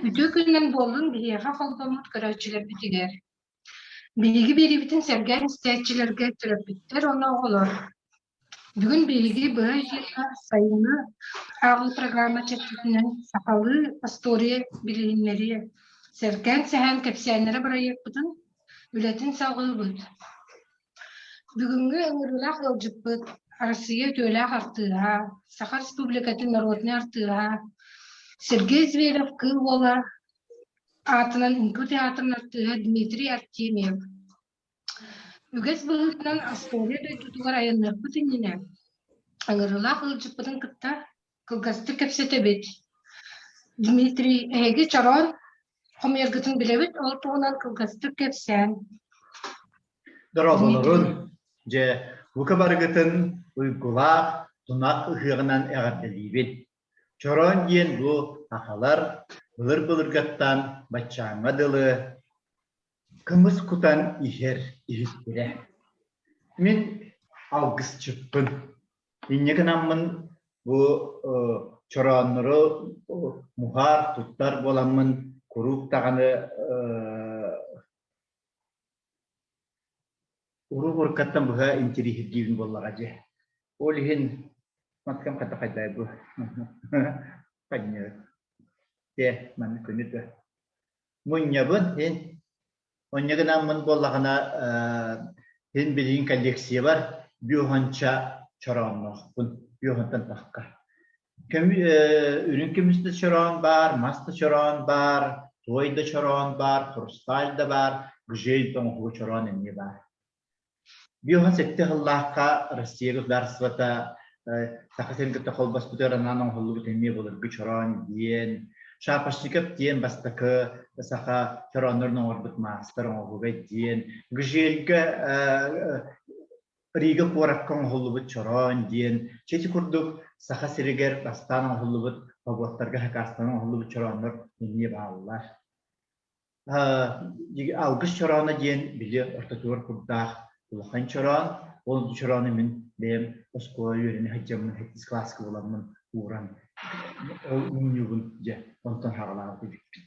Үтүө күнүнэн буоллун биһиэхэ холбоммут көрөөччүлэрбитигэр. Биһиги биэриибитин сэргээн истээччилэргэ төрөппүттэр уонна оҕолор. Бүгүн биһиги быһа эфиргэ сайыҥҥы ааҕыы программа чэрчитинэн сахалыы остуоруйа билиһиннэриэ, сэргээн сэһэн кэпсээннэрэ бырайыакпытын үлэтин салҕыыбыт. Бүгүҥҥү ыҥырыылаах ыалдьыппыт Арассыыйа үтүөлээх артыыһа, Саха Республикатын народнай артыыһа Сергей Зверев-Кыыл Уола аатынан Үҥкүү театрын артыыһа Дмитрий Артемьев. Үгэс быһыытынан остуоруйа дойдутугар айанныахпыт иннинэ ыҥырыылаах ыалдьыппытын кытта кылгастык кэпсэтэбит. Дмитрий, эһиги чороон хомуйаргытын билэбит, ол туһунан кылгастык кэпсээн. Дорооболорун, дьэ, бука барыгытын уйгулаах тунах ыһыаҕынан эҕэрдэлиибит. Чороон диэн бу сахалар былыр-былыргаттан баччааҥҥа дылы кымыс кутан иһэр иһиттэрэ. Мин алгысчыппын. Инньэ гынаммын бу чорооннору муһаар туттар буоламмын куруук даҕаны Уруу-уруккаттан быһа интириэһиргиибин буоллаҕа дьэ. Ол иһин маткам хата хайдай бу. Ханньы. Те манны күнү да. Мунньабын ин. Онньа гынаммын буоллаҕына ин билигин коллекциябар биохонча чороонноохпун. Биохонтон тахха. Үрүҥ көмүс да чороон баар, мас да чороон баар, туой да чороон баар, хрусталь да баар, гжель оҥоһуга чороон эмиэ баар. 57 сыллаахха Россия государствота Саха сирин кытта холбоспутугар анаан оҥоһуллубут эмиэ былыргы чороон диэн, Шапошников диэн бастакы саха чорооннорун оҥорбут маастар оҥоһуга диэн, гжельгэ Рига куоракка оҥоһуллубут чороон диэн чэчи курдук Саха сиригэр бастаан оҥоһуллубут погодтарга хакастанан оҥоһуллубут чорооннор эмиэ бааллар. Алгыс чорооно диэн били ортотугар курдаах улахан чороон. Ол чороону мин бэйэм оскуола үөрэнэ сылдьаммын сэттис кылааска буоламмын ууран ол мунньуубун дьэ онтон саҕалаабыт эбиппин.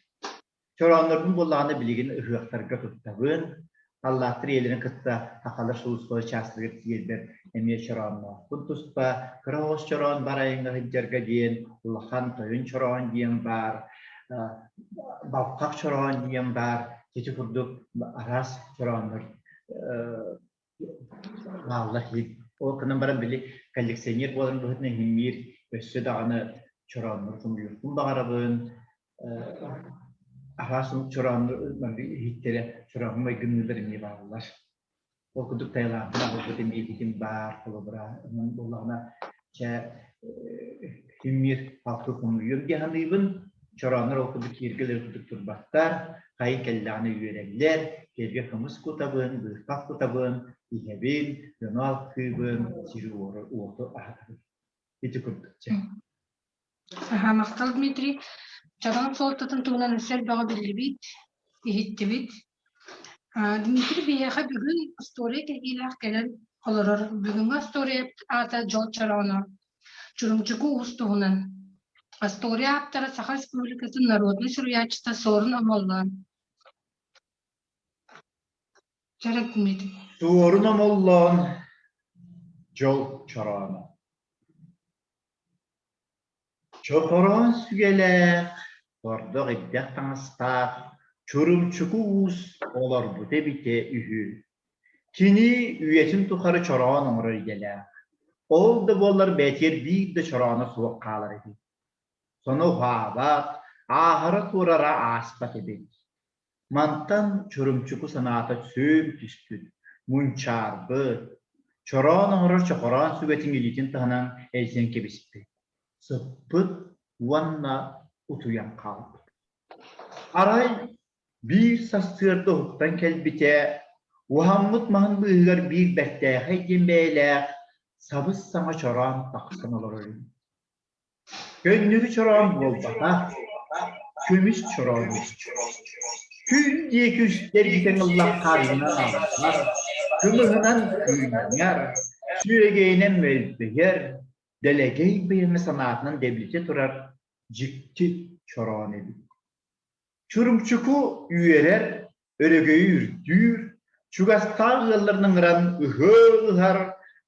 Чорооннорбун буоллаҕына билигин ыһыахтарга туттабын. Аллааттар ийэлэрин кытта сахалар сулууспалар чаастарыгар тиийэрбэр эмиэ чороонноохпун туспа. Кыра оҕус чороон бар айаҥҥа сылдьарга диэн, улахан тойон чороон диэн баар, балхах чороон диэн баар. Ити курдук араас чорооннор бааллар иһин. Ол гынан баран били коллекционер буоларын быһыытынан иһиммиир өссө даҕаны чорооннору хомуйуохпун баҕарабын. Араас чорооннор иһиттэрэ чорооҥҥо майгынныылар эмиэ бааллар. Ол курдук Таиландтан аҕалбыт эмиэ иһитим баар, холобура, онон буоллаҕына чэ Күммүт халты хомуйуом дии саныыбын. Чорооннор ол курдук киэргэлэр курдук турбаттар. Хайын кэллэҕинэ үөрэллэр. Киэргэ кымыс кутабын, быырпах кутабын, иһэбин, дьону алкыыбын, сири уоту аһатабын. Ити курдук чэ. Аһаа, махтал Дмитрий. Чороон суолтатын туһунан өссө элбэҕи биллибит, иһиттибит. Дмитрий биһиэхэ бүгүн остуоруйа кэһиилээх кэлэн олорор. Бүгүҥҥү остуоруйа аата Дьол Чорооно. Чурумчуку уус туһунан. Остуоруйа ааптара Саха Республикатын народнай суруйааччыта Суорун Омоллоон. Чэрэ Дмитрий. Суорун Омоллоон Дьол Чорооно. Чохороон сүгэлээх, тордох ирдэх таҥастаах Чурумчуку уус олорбута эбитэ үһү. Кини үйэтин тухары чороон оҥорор идэлээх. Ол да буоллар бэйэтигэр биир да чорооно суох хаалар эбит. Соно уһаабат, ааһара-туорара ааспат эбит. Мантан Чурумчуку санаата сүөм түспүт, мунчаарбыт, чороон оҥорор чохороон сүгэтин илиитин таһынан эйсэн кэбиспит, сыппыт уонна утуйан хаалбыт. Арай биир сарсыарда уһуктан кэлбитэ, уһаммыт маһын быыһыгар биир бэртээхэй диэн бэйэлээх сабыс-саҥа чороон тахсан олорор эбит. Көннөрү чороон буолбатах, көмүс чороон Күн диэки үстэр бүтэн ыллахха арыынан аллар, кымыһынан кыынньар, сүөгэйинэн мөлбөйөр, дэлэгэй быйаҥы санаатынан дэбилитэ турар дьикти чороон эбит. Чурумчуку үөрэр, өрөгөйү үрдүүр, чугастаах ыалларын ыҥыран ыһыах ыһар,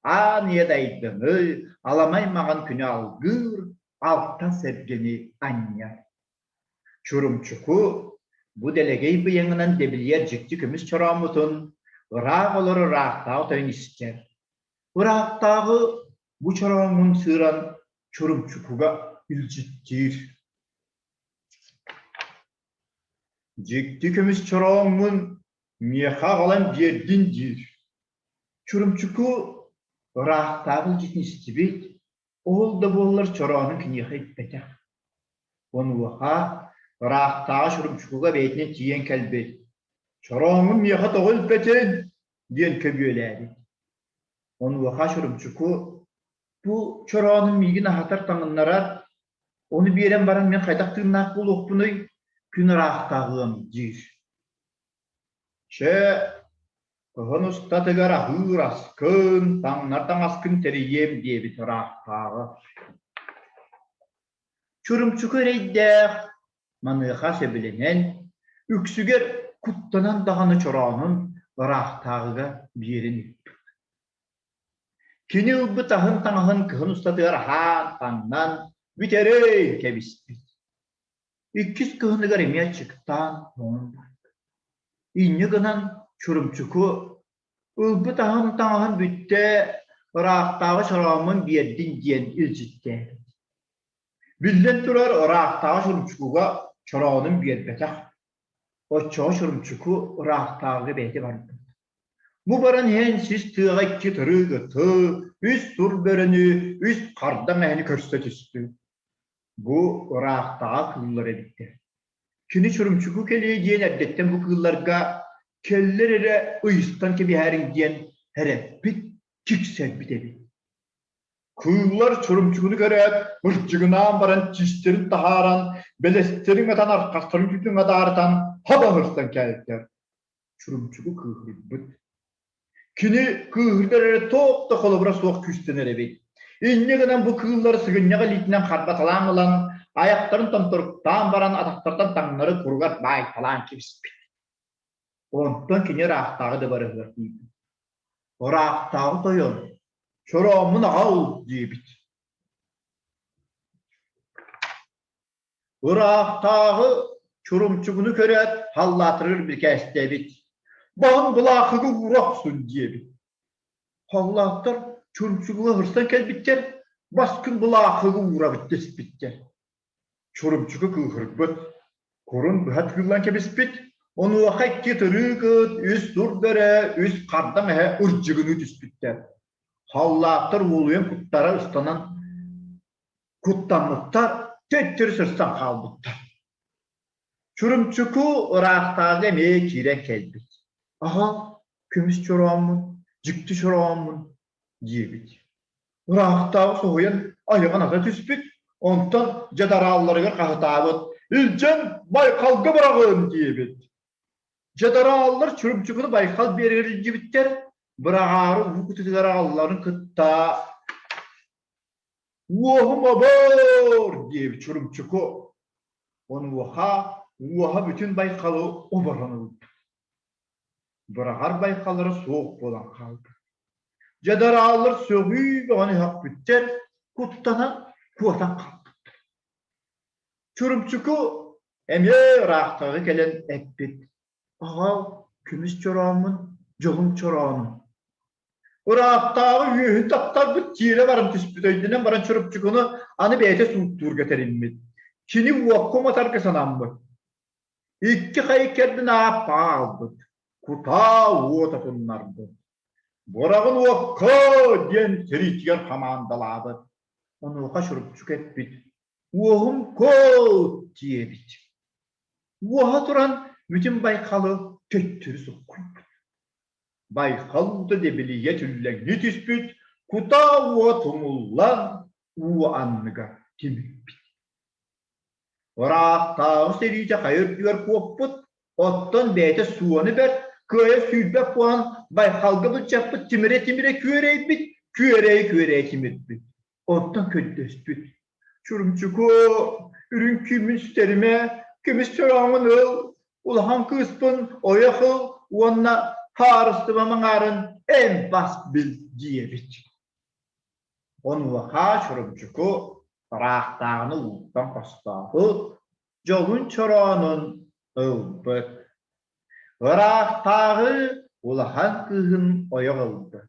аан ийэ дайдыны, аламай маҕан күнү алгыыр, алтан сэргэни анньар. Чурумчуку бу дэлэгэй быйаҥынан дэбилийэр дьикти көмүс чорооммутун ыраах олорор ыраахтааҕы тойон истэр. Ыраахтааҕы бу чорооҥҥун сыыран Чурумчукуга илдьиттиир. Дьикти көмүс чорооҥҥун миэхэ аҕалан биэрдин диир. Чурумчуку ыраахтааҕы илдьитин истибит, ол да буоллар чороонун киниэхэ иппэтэх. Онуоха ыраахтааҕы Чурумчукуга бэйэтинэн тиийэн кэлбит: «Чорооҥҥун миэхэ тоҕо илпэтин?» диэн көбүөлээбит. Онуоха Чурумчуку: «Бу чороонум миигин аһатар-таҥыннарар, Ону биэрэн баран мин хайдах тыыннаах буолуохпунуй, күн ыраахтааҕыам диир. Чэ, кыһын устатыгар аһыыр аскын, таҥнар таҥаскын тэрийиэм диэбит ыраахтааҕы. Чурумчуку эрэйдээх, маныаха сөбүлэнэн, үксүгэр куттанан даҕаны чороонун ыраахтааҕыга биэрэн ыыппыт. Кини ылбыт аһын-таҥаһын кыһын устатыгар аһаан, таҥнан, бүтэрэй кэбиспит. Иккис кыһыныгар эмиэ аччыктаан тоҥон барбыт. Инньэ гынан Чурумчуку ылбыт аһын-таҥаһын бүттэ, ыраахтааҕы чорооммун биэрдин диэн илдьиттээбит. Биллэн турар, ыраахтааҕы Чурумчукуга чороонун биэрбэтэх. Оччоҕо Чурумчуку ыраахтааҕыга бэйэтэ барбыт. Бу баран иһэн сис тыаҕа икки тырыык ыты, үс сур бөрөнү, үс хардаҥ эһэни көрсө түстүм. Бу ыраахтааҕы кыыллар эбиттэр. Кини Чурумчуку кэлиэ диэн эрдэттэн бу кыылларга кэллэр эрэ ыйыстан кэбиһээриҥ диэн эрэппит, киксэрбит эбит. Кыыллар Чурумчугуну көрөөт, ырдьыгынаан баран тиистэрин таһааран, бэлэстэрин атан арҕастарын түүтүн адаарытан хабаһырсан кээлтэр. Чурумчугу кыыһырбыт. Кини кыыһырдар эрэ туох да холобура суох күүстэнэр эбит. Инньэ гынан бу кыыллары сыгынньах илиитинэн харбаталаан ылан, айахтарын томторуктаан баран атахтартан таҥнары куругар баайталаан кэбиспит. Онтон кини ыраахтааҕы да барыһыгар тиийбит. Ыраахтааҕы тойон, чорооммун аҕал диэбит. Ыраахтааҕы чурумчугуну көрөөт, халлаатырыгар бирикээстээбит: «Баһын былаахыгы уура охсун» диэбит. Халлааттар чурумчугуга сырсан кэлбиттэр, баскын былаахыгы уурабыт дэспиттэр. Чурумчугу кыыһырбыт, курун быһа тыыллан кэбиспит, онуоха икки тырыы кыт, үс сур бөрө, үс хардаҥ эһэ ырдьыгыныы түспүттэр. Халлааттар уолуйан куттара ыстанан куттаммыттар, төттөрү сырсан хаалбыттар. Чурумчуку ыраахтааҕы эмиэ киирэн кэлбит. Аһа, көмүс чорооммун, дьикти чорооммун диэбит. Ыраахтааҕы соһуйан айаҕын ата түспүт, онтон дьадараалларыгар хаһытаабыт: «Илдьэн Байкалга быраҕын!» диэбит. Дьадарааллар Чурумчукуну Байкал биэригэр илдьибиттэр, быраҕаары уу кутутугар аҕалларын кытта «Уоһум обоор!» диэбит Чурумчуку. Онуоха уоһа бүтүн Байкалы оборон ылбыт. Быраҕар Байкаллара суох буолан хаалбыт. Дьадарааллар сөҕүү бөҕөнү сөхпүттэр, куттанан куотан хаалбыттар. Чурумчуку эмиэ ыраахтааҕы кэлэн эппит: «Аҕал, көмүс чорооммун, дьолум чороонун». Ыраахтааҕы үөһүн таптарбыт тиэрэ баран түспүт өйдөнөн баран Чурапчыкыны аны бэйэтэ сууттуурга тэриммит. Кини уокка уматарга санаммыт. Икки хайы кэрдин ааппаҕа аҕалбыт, кутаа уот отуннарбыт. «Быраҕын уокка!» диэн сэриитигэр хамаандалаабыт. Онуоха Чурапчык эппит: «Уоһум кол!» диэбит. Уоһа туран бүтүн Байкалы төттөрү суккуйбут. Байкал уута дэбилийэ түллэҥнии түспүт, кутаа уот умуллан, уу анныгар тимирбит. Ыраахтааҕы сэриитэ хайа үрдүгэр куоппут, оттон бэйэтэ суону бэрт, кыайа сүүрбэт буолан Байкалга былдьаппыт тимирэ-тимирэ күөрэйбит, күөрэйэ-күөрэйэ тимирбит. Оттон көрдөспүт: «Чурумчуку, үрүҥ күммүн сүтэримэ, Көмүс чорооҥҥун ыл, улахан кыыспын ойох ыл уонна хаарыстыбам аҥаарын эн бас бил диэбит. Онуоха Чурумчуку ыраахтааҕыны ууттан хостообут, дьолун чороонун ылбыт. Ыраахтааҕы улахан кыыһын ойох ылбыт.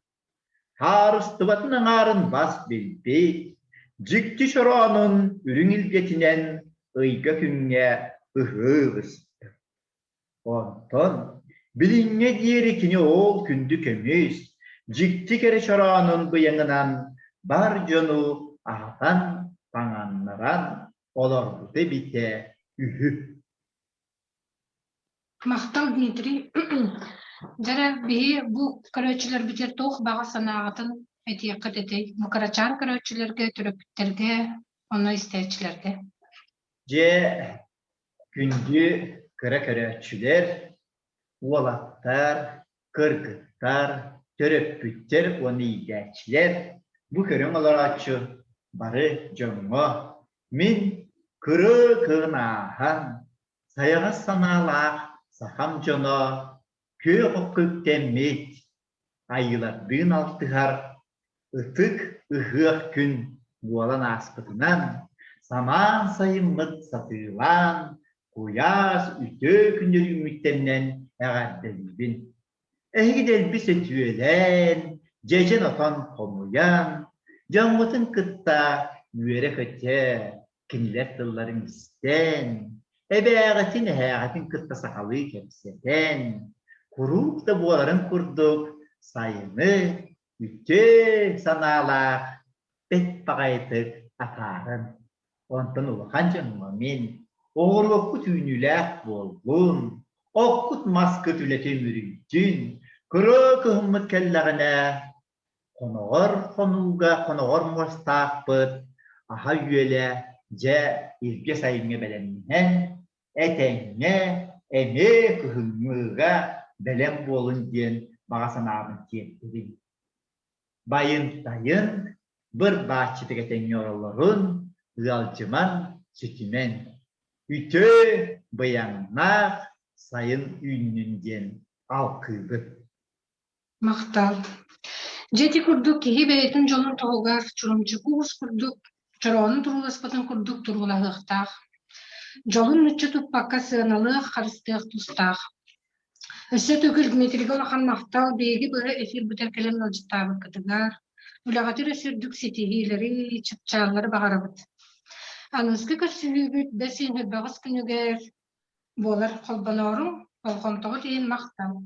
Хаарыстыбатын аҥаарын бас билбит, дьикти чороонун үрүҥ илгэтинэн ыйга күҥҥэ ыһыы быспыт. Онтон билиҥҥэ диэри кини ол күндү көмүс, дьикти кэрэ чороонун быйаҥынан бар дьону аһатан, таҥаннаран олорбута эбитэ үһү. Махтал, Дмитрий. Дьэ биһи бу көрөөччүлэрбитигэр туох баҕа санааҕытын этиэххит этэй? Бу кырачаан көрөөччүлэргэ, төрөппүттэргэ, онно истээччилэргэ. Дьэ, күндү кыра көрөөччүлэр, уолаттар, кыргыттар, төрөппүттэр уонна иитээччилэр, бу көрөн олорооччу бары дьоҥҥо мин кырыы кыын ааһан, сайаҕас санаалаах сахам дьоно күөх окко үктэммит, айыылардыын алтыһар ытык ыһыах күн буолан ааспытынан, самаан сайыммыт сатыылаан, куйаас үтүө күннэр үүммүттэринэн эҕэрдэлиибин. Эһиги дэлби сөтүөлээн, дьэдьэн отон хомуйан, дьоҥҥутун кытта үөрэ-көтө, кинилэр тылларын истэн, эбээҕитин, эһээҕитин кытта сахалыы кэпсэтэн, куруук да буоларын курдук сайыны үтүө санаалаах бэт баҕайытык атааран, онтон улахан дьоҥҥо мин оҕуруоккут үүнүүлээх буоллун, оккут-маскыт үлэтэ үмүрүйдүн, кыра кыһыммыт кэллэҕинэ Хоноҕор хонууга хоноҕор муостаахпыт, аһа-үөлэ дьэ илгэ сайыҥҥа бэлэмнэнэн, этэҥҥэ эмиэ кыһыҥҥыга бэлэм буолун диэн баҕа санаабын тиэрдэбин. Байын-тайын, быр-бааччытык этэҥҥэ олорун, ыалдьыман, сүтүмэн. Үтүө, быйаҥнаах сайын үүннүн диэн алкыыбын. Махтал. Дьэ ити курдук киһи бэйэтин дьолун туһугар чурумчуку уус курдук, чороонун турууласпытын курдук туруулаһыахтаах. Дьолун мүччү туппакка сыаналыах, харыстыах тустаах. Өссө төгүл Дмитрийгэ улахан махтал биһиги быһа эфирбитигэр кэлэн ыалдьыттаабыккытыгар, үлэҕитин өссө үрдүк ситиһиилэри, чыпчааллары баҕарабыт. Аныгыскы көрсүһүүбүт бэс ыйын күнүгэр буолар холбонооруҥ, болҕомтоҕут иһин махтал.